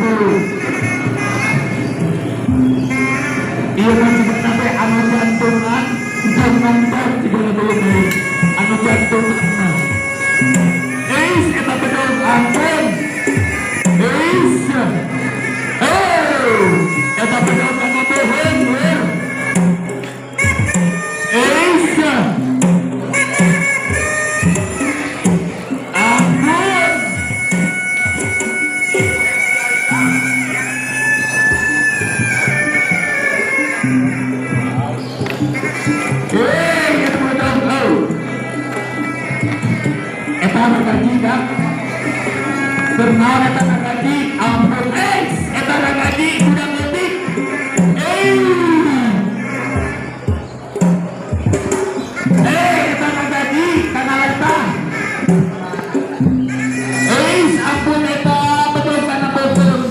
Gitu. Iya kan sebenarnya anu jantungan, jangan juga dulu anu jantungan. Eis eta bedog ampun. Eis. Oh, eta bedog anu beuheung lur. Eis. Ampun. Eta bedog oh. Eta ragaji dak. Bernaon eta ragaji ampun. Eis, eta ragaji udah leutik. Eta ragaji kana letah. Eis, ampun eta bedog kana beupeung.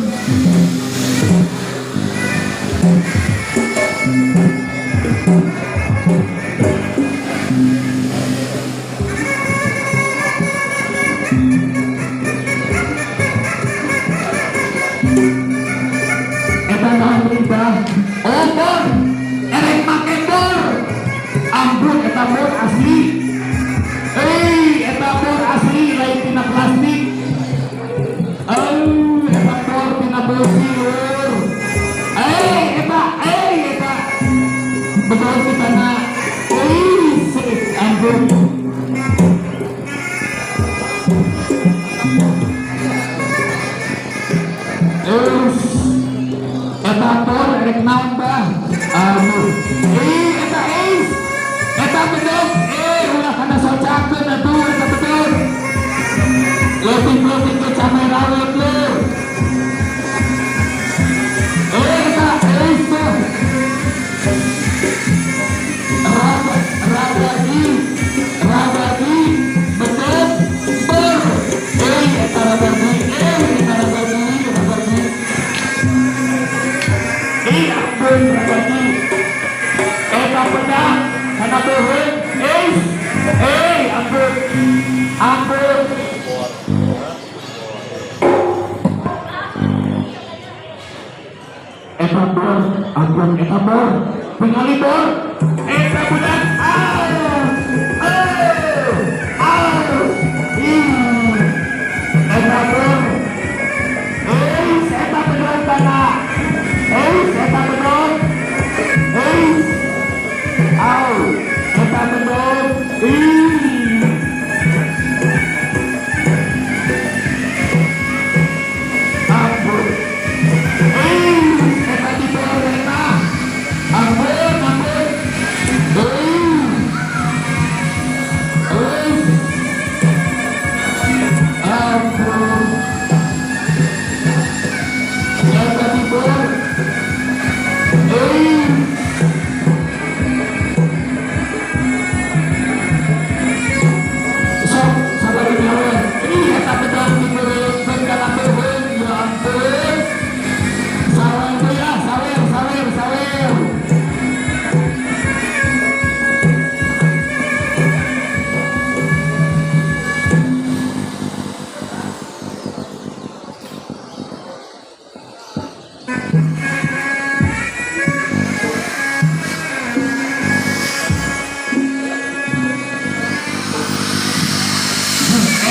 Eta naon deui bah? Oh, bor. Erek make bor. Ampun eta bor asli. Eta bor asli lain tina plastik. Oh, eta bor tina besi lur. Eta, eta. Bedog di tanah. Ampun. Eta bor erek naon bah? Aduh. Eta eis. Eta bedog. Ulah kana socakeun atuh eta bedog. Leutik-leutik ke camai rawit lur. Eta eis tuh. Ragaji, ragaji, bedog, bor. Eta ragaji, eta ragaji, ragaji. Ampun ragaji. Eta pedang, kana beuheung. Ampun. Ampun. Eta bor, ampun eta bor. Tingali bor. Eta budak. Au. Au. Au. Ih. Eta bor. Eis, eta bedog tanah. Eis, eta bedog. Eis. Au. Eta bedog. Ih. Ampun. Eis, eta di bor eta. Ampun, ampun. Eis. Eis. Ampun. Eta di bor. Eis. Sok sabari nyawa. Ih, eta bedog dibeureutkeun kana beuheung. Ya ampun. Sawer teh ya, sawer, sawer, sawer.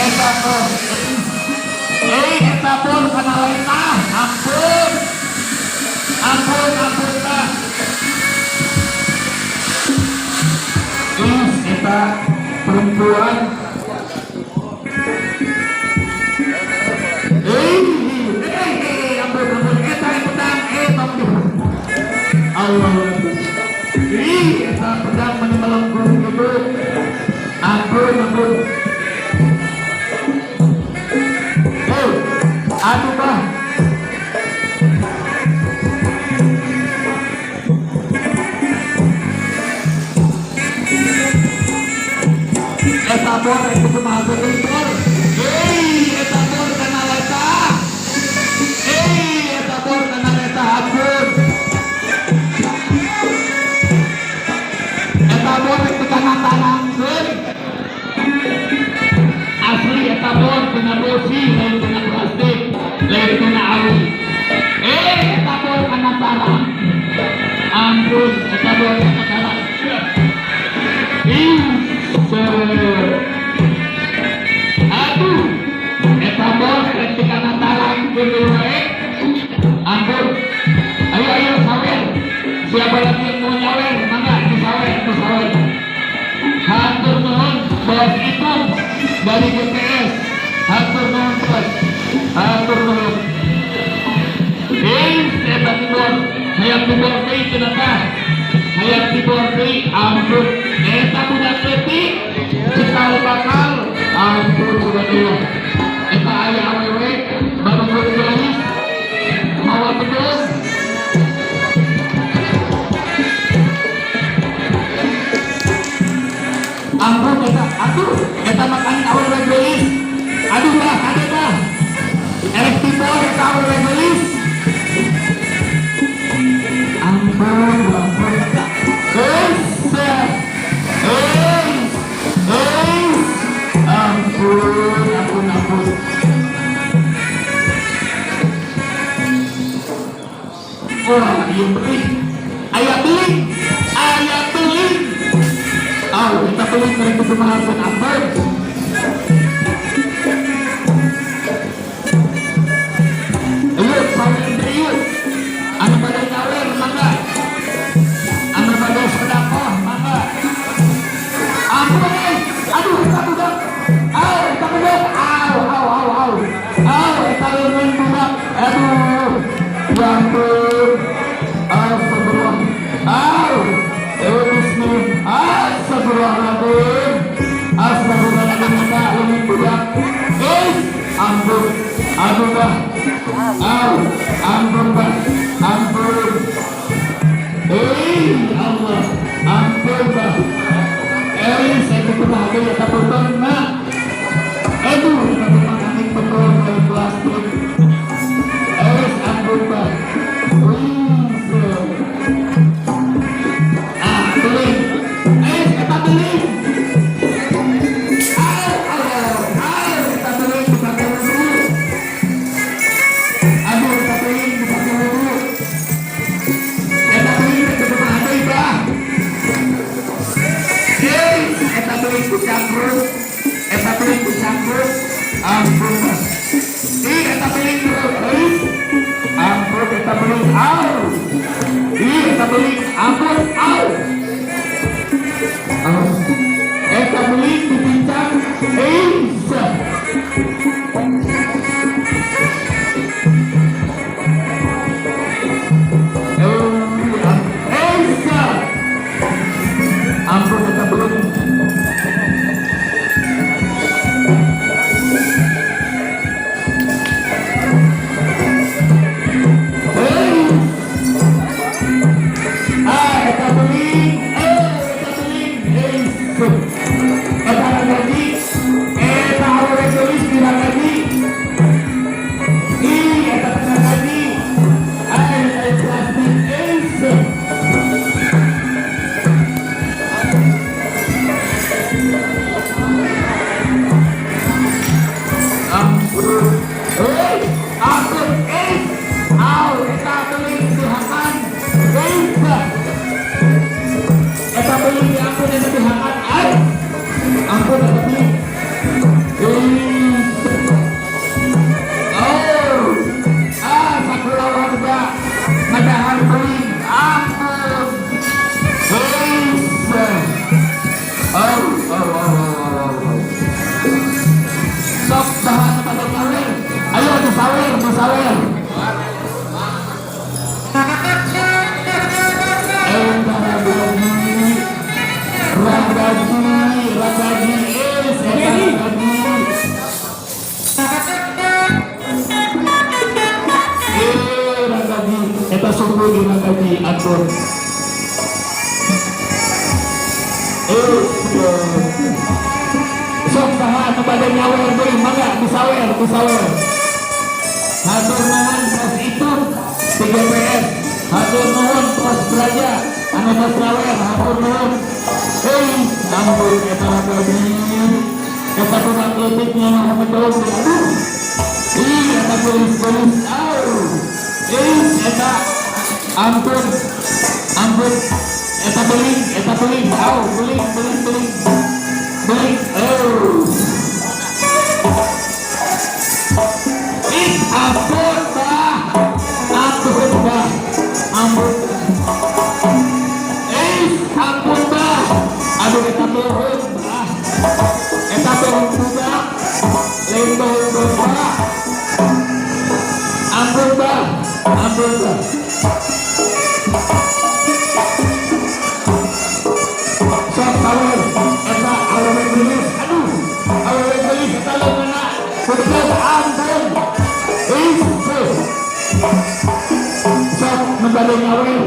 Eta bor. Eta bor kana letah. Ampun. Ampun, ampun tah. Ih, eta perempuan. Ampun, ampun. Eta pedang, tong di. Allah. Ih, eta pedang meni melengkung gitu. Ampun, ampun. Aduh bah. Eta bor itu kumaha deui bor. Eta bor kana letah. Eta bor kana letah ampun. Eta bor itu kana tanangkeun. Asli eta bor tina besi lain tina plastik, lain tina awi. dari GPS. Hatur nuhun bos. Hatur nuhun. Eta tibor, hayang tibor deui cenah tah. Hayang tibor deui, ampun. Eta budak leutik, cikal bakal, ampun budak ieu. Eta aya awewe baru geulis, mawa bedog. Ampun eta, atuh, eta makanan awewe geulis. Aduh bah, kade bah. Erek tibor eta awewe geulis. Ampun, ampun. Ampun, ampun, ampun. Wah, ieu beli. Aya beli. Aya beli. Aw, kita beli mereka kumaha ampun. Ayo, sawer deui. Anu bade nyawer mangga. Anu bade sedekah mangga. Ampun euy. Aduh, eta budak. Aw, eta budak. Aw, aw, aw, aw. Aw, eta leungeun budak. Aduh. Ya ampun. Astagfirullah. Aw. Bismillah. Astagfirullahaladzim. Astagfirullahaladzim, eta leungeun budak. Ampun. Aduh, bah. Aw, ampun, bah. Ampun. Allah. Ampun, bah. Saya kumaha deui eta beutongna. Aduh, eta beutong anjing beutong dari plastik. Ampun, bah. Ah, beling. Eta beling. Au, au, au, eta beling dipake wudu. Aduh, eta beling dipake wudu. Eta beling teh kumaha deui, bah. Eta beling dicangkruk. Eta beling dicangkruk. Ampun, bah. Ih, eta beling euy. Ampun, eta beling. Au. Ih, eta beling. Ampun, au. Au. Eta beling dipincang. Ampun, eta beling. Ah, eta beling. Eta beling. Eta ragaji. Eta awewe geulis di ragaji. Ih, eta ragaji. Ah, eta plastik. Ampun. Ampun. Au, eta beling dihakan. Eta beling diampun, eta dihakan. Ay. Ampun, eta beling. Oh. Ah, sakulawarga ngadahar beling. Ampun. Oh, oh, oh, oh, oh. Sok saha anu bade nyawer. Ayo disawer, disawer. Ragaji, ragaji, ragaji, eta ragaji. Ragaji, eta sungguh di ragaji, ampun. Sok saha anu bade nyawer deui, mangga disawer, disawer. Hatur nuhun pos itu TGPS, hatur nuhun pos Braja, anu tos nyawer, hatur nuhun. Ampun eta ragaji. Eta budak leutik nya mah bedog, aduh. Ih, eta geulis-geulis, au. Eta ampun. Ampun. Eta beling, au, beling, beling, beling. Beling, oh. Ih, ampun, bah. Ampun, bah. Ampun. Ampun, bah. Aduh, eta beureum, bah. Eta beureum budak. Ampun bah, ampun bah. Sok sawer, eta awewe geulis, aduh, awewe geulis eta leungeunna pedes, ampun. Ih, sok nu bade nyawer,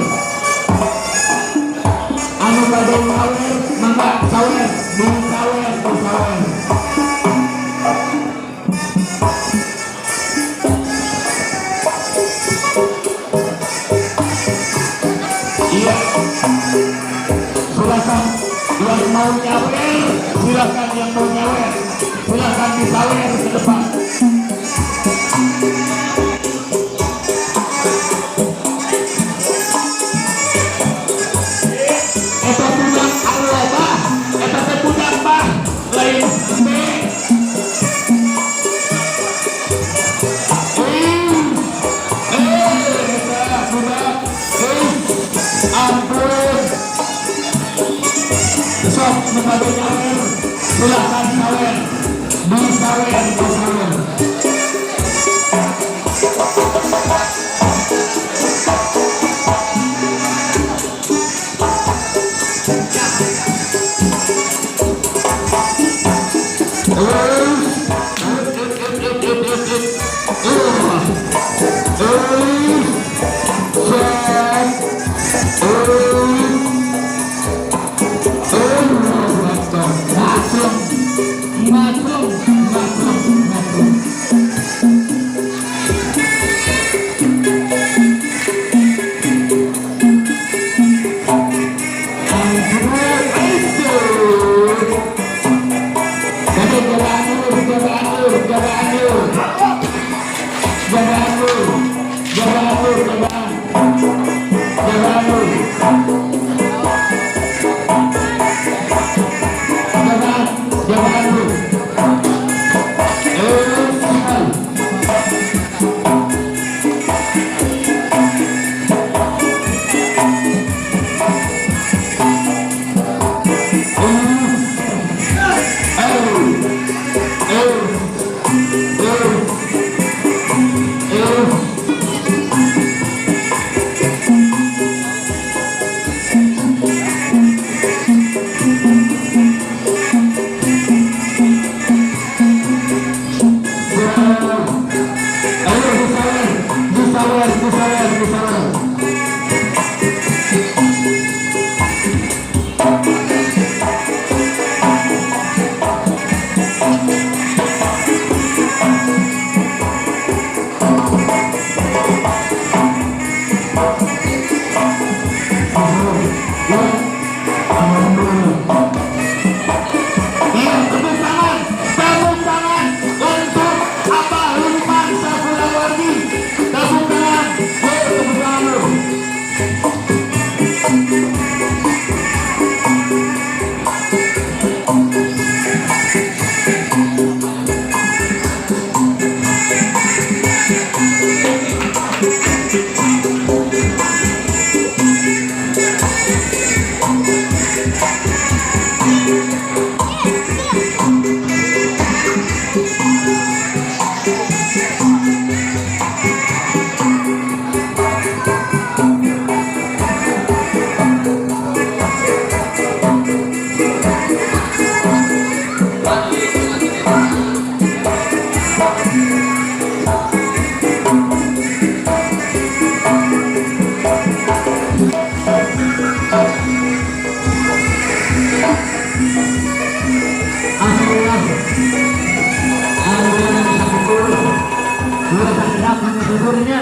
anu bade nyawer, mangga sawer, di sawer, di sawer. Iya, silakan yang mau nyawer, silakan yang mau nyawer, silakan disawer ke depan. Eta budak Allah, eta teh budak bah, lain B. Eta budak, ampun. Sok nu bade nyawer, silakan sawer, disawer, disawer. Macam, macam, macam. Jagaan lur, jagaan lur, jagaan lur, jagaan lur, jagaan, jagaan lur, jagaan, jagaan lur. Sekali. Ayo disawer, disawer, disawer, disawer. Ya, alhamdulillah. Iya, tepuk tangan untuk Abah Lukman Sakulawardi. Tepuk tangan, yo, tepuk tangan lu. Alhamdulillah. Alhamdulillah bisa tidur. Dua sakedap tidurnya.